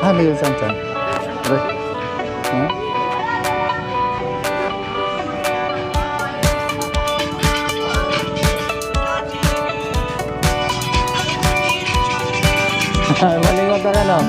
Ah, may chan. Aray. Ha? Malingon ka no?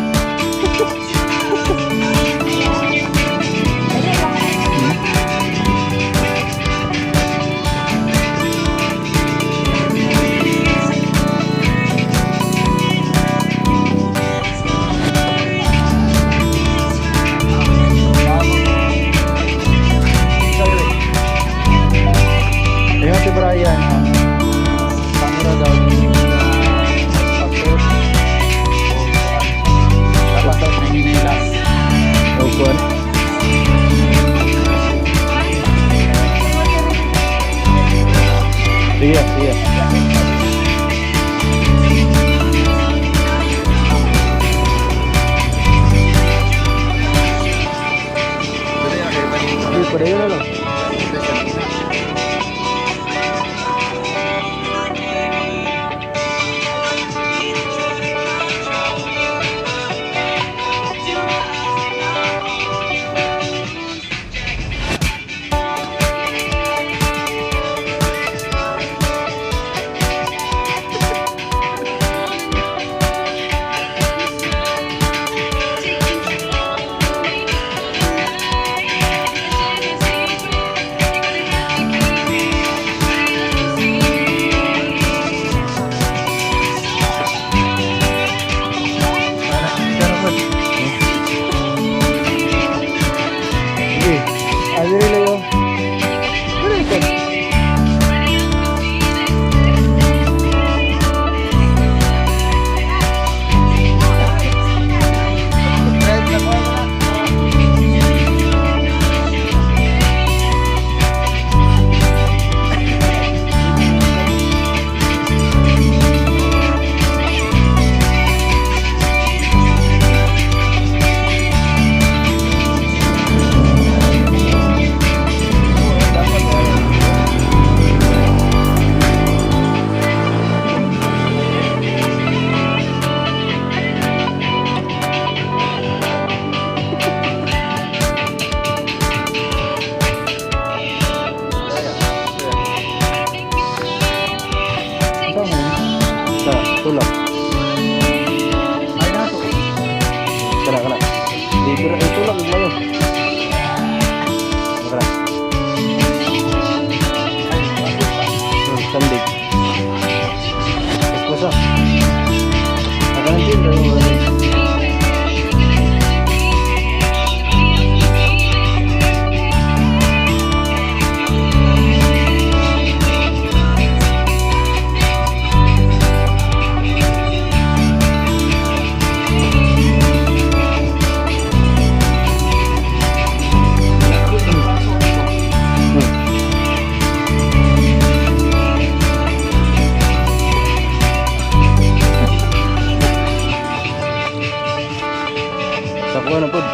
Ayun si Brian. Ang camera daw ni pasok. Dapat daw naninilas. O kuan. Sige, sige. Sige, padayon na lang. Sana po. Sige. Ah, dili layo. Dili ka. Saan mo? Sa tulak. Ay na to. Kana kana. Di pero ay tulak ug mayo. Kana. Sandig. Esposa. Nakalan din daw. Sa kuha na pod.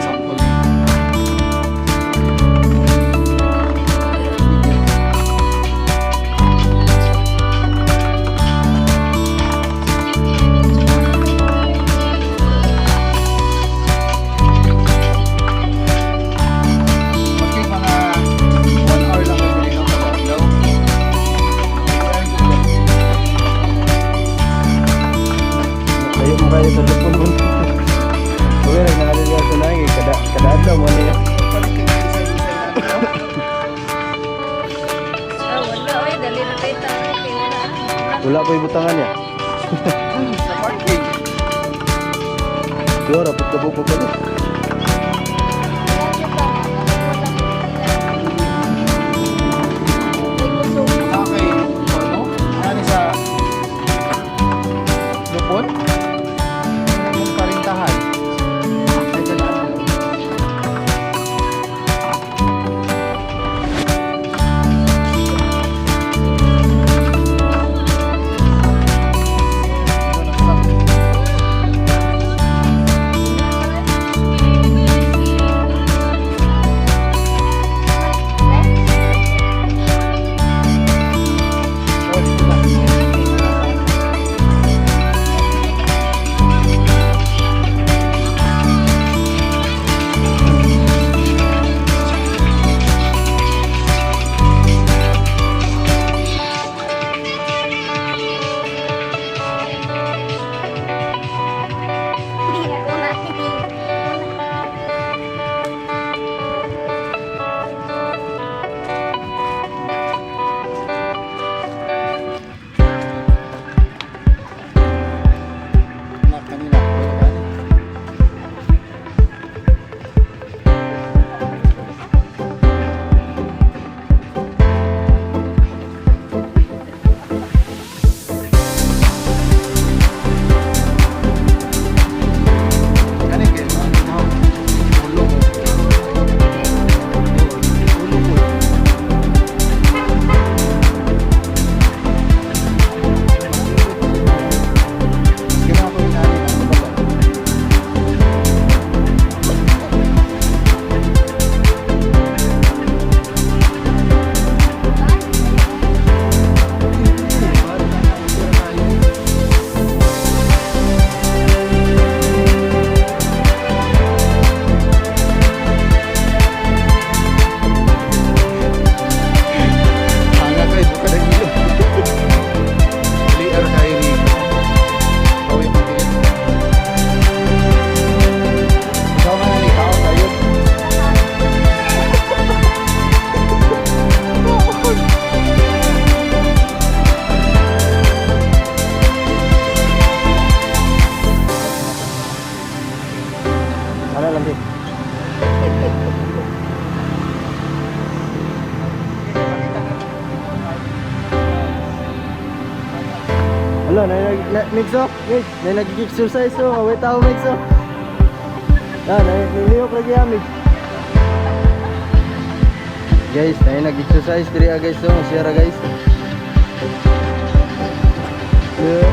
Sample. Maski mga 1 hour lang kami dito sa adlaw. Tayo mo kayo sa lupon mo. Okay lang nakalili sa lagi kada kada adlaw mo niya. Ah, wala oy, dali na kay tayo kay wala. Wala pa ibutangan niya. Sa parking. Duha ra pud ka buok palit. Okay, ano? Ano sa Lupon? Yung parintahan. Ay, ganun. Na kanina. Wala ka na. Kani kay no? Ulo ko. Ulo ko. Ginawa ko yung ani ng baga. Hanga kayo, buka ng ilo. Liar kayo ni Kawi ang tingin. Ikaw man ang ikaw tayo. Ano lang din. Hello, na na mix up, mix. Na nag-exercise oh, away tao mix oh. Na na niliyok lagi ah, mix. Guys, na nag-exercise diri ah, guys oh, share ah, guys. Yeah.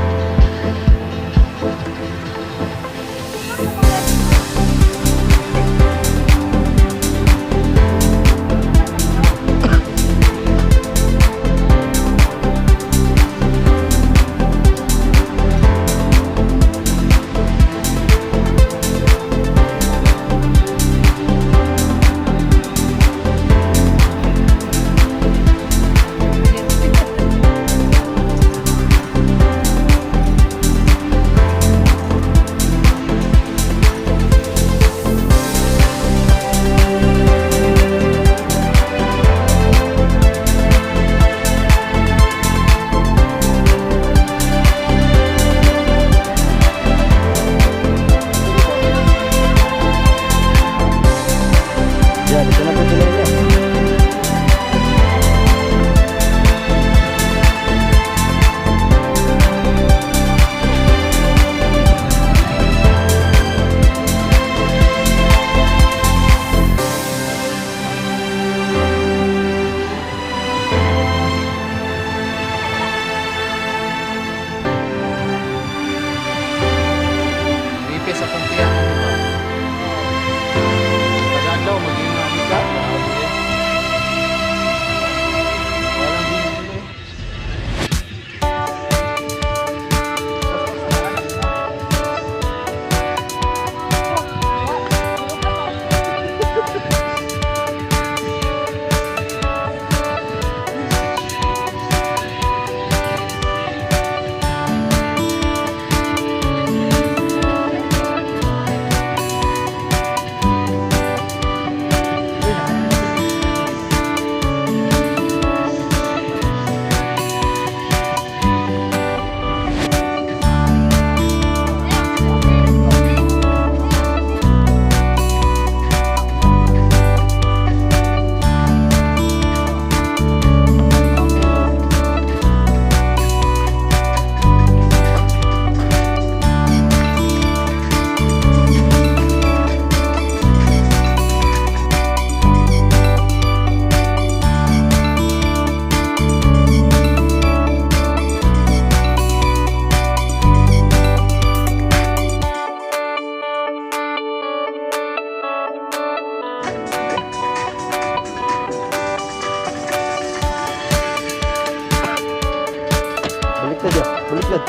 Baliktad ya. Baliktad.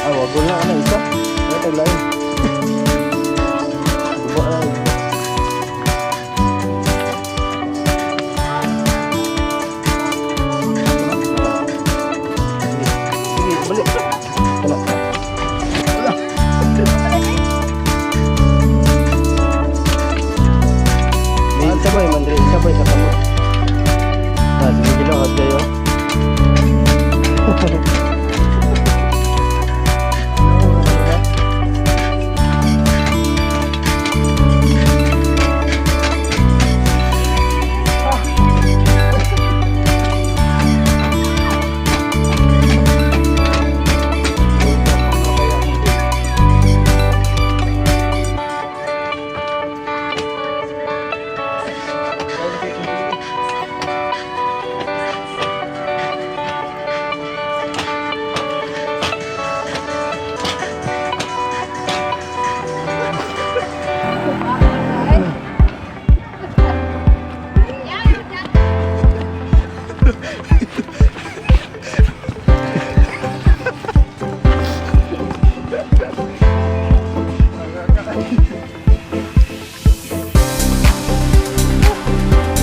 Ah, wag na ana isa. Wala tag lain. Guba lang. Sige, balik. Wala. May isa pa eh, Mandre. Isa pa sa kamot. Ah, sige, gilakad kayo.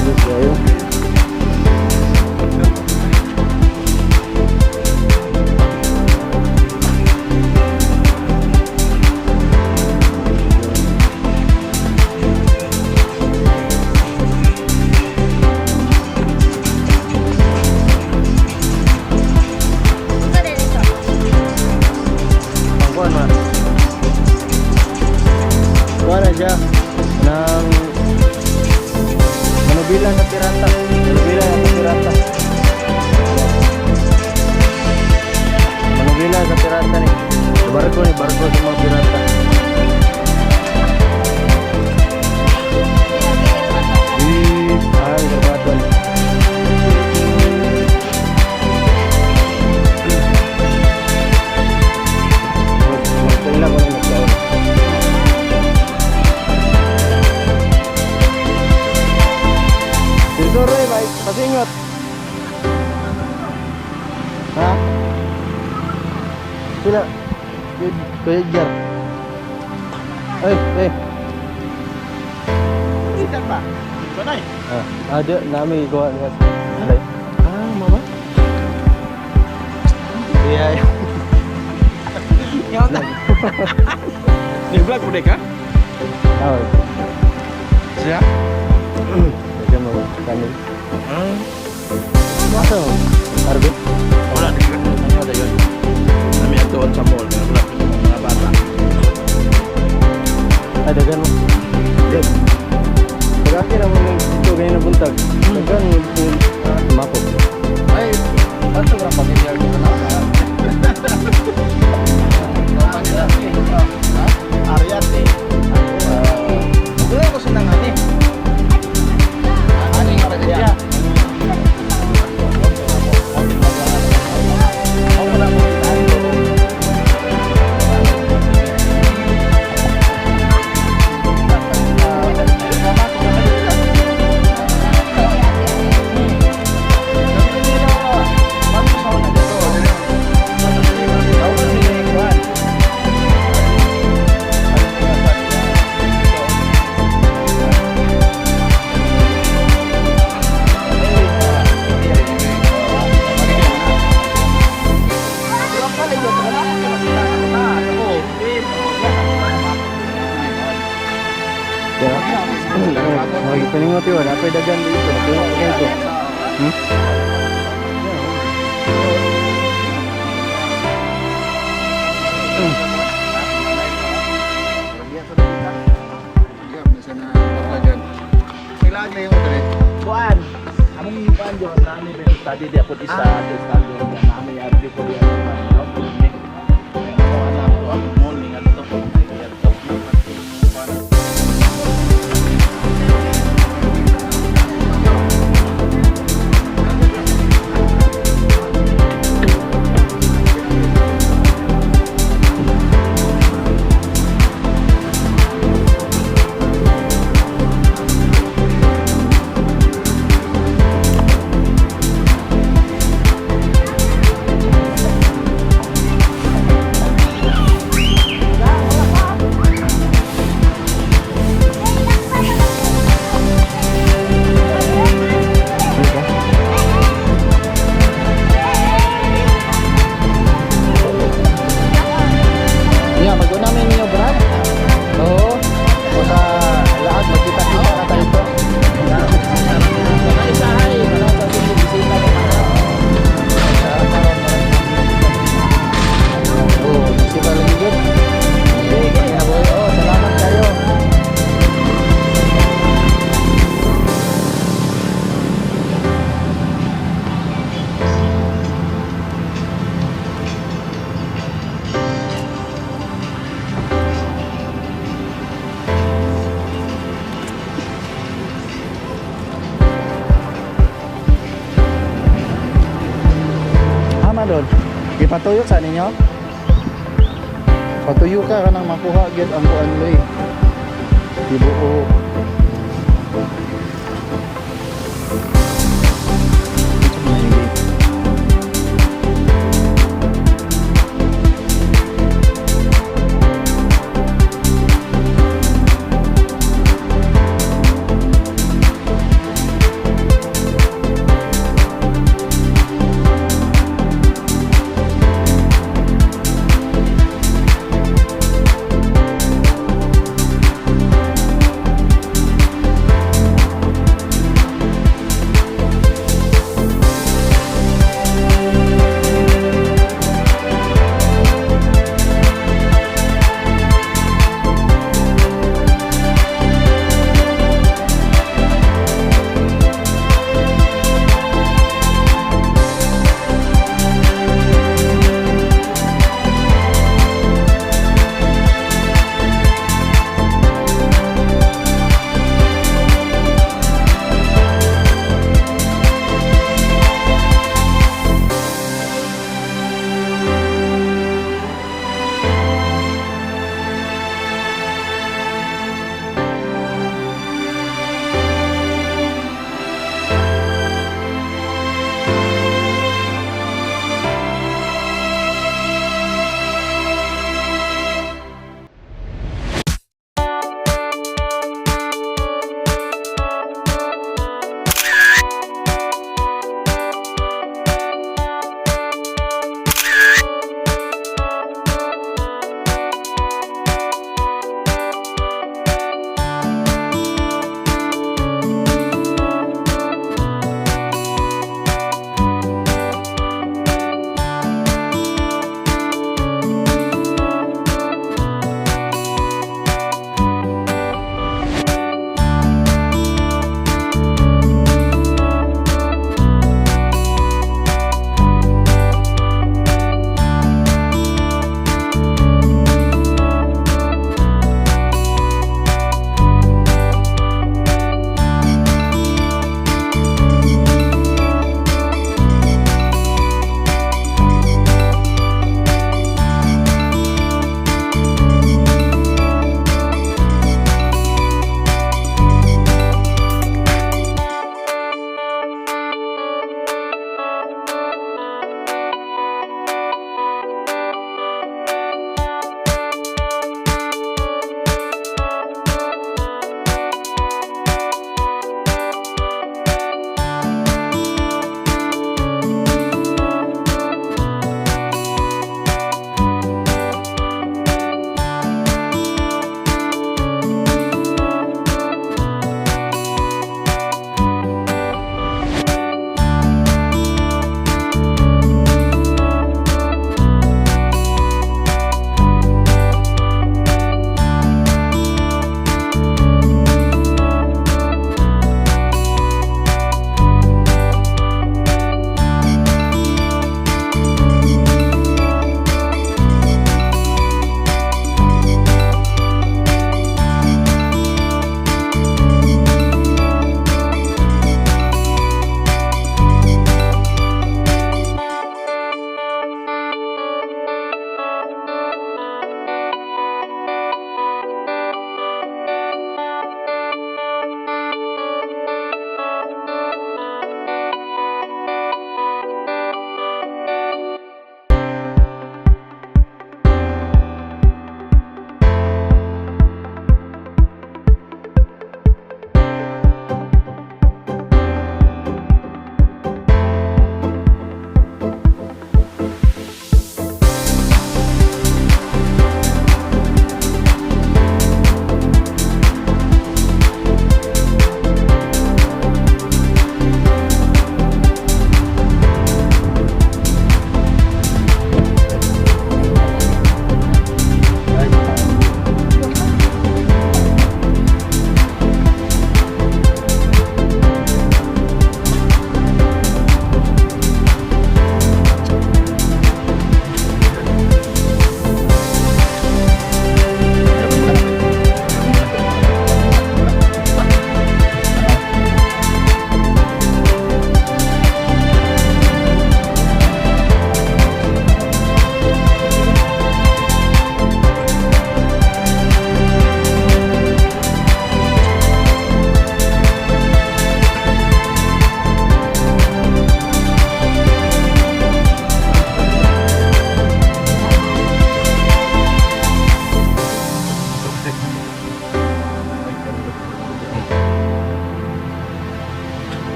Ano kayo? Unsa din ito? Pangkuan ma. Kuan na siya. Nang manubila sa pirata. Manubila sa pirata. Manubila sa pirata ni. Sa barko ni, barko sa mga pirata. Eh, ay, garbatan. Magkaila ko na nagkaon. Dito Roy, bay, pasingot. Ha? Sila. Kuya Edgar. Ay, ay. Sitan ba? Banay. Ah, ah, di, nami gawa niya. Alay. Ah, mama. Yeah. Ni-vlog po ka? Ah, Siya? Medyo mo kami. Ah. So, Arvin. Wala, ano na yun? Kami atuon sa mall, wala po mga bata. Ay, dagan mo. Dek. Pag akin ang mga dito, ganyan na buntag. Dagan mo. Mako. Ay, ato ra pamilyar ko na. Ariat eh. Wala ko sinangan eh. Ano yung pamilya? Yeah. Okay, paningot yun. Napay dagan dito. Napay dito. Hmm? Kuan, among kuan jo nami may study di ako isa sa study nami argue po diyan no. Ako anak ko ang mall ni adto adto. Doon. Gipatuyo sa ninyo? Patuyo ka kanang makuha gyud ang kuan loy. Tibuok.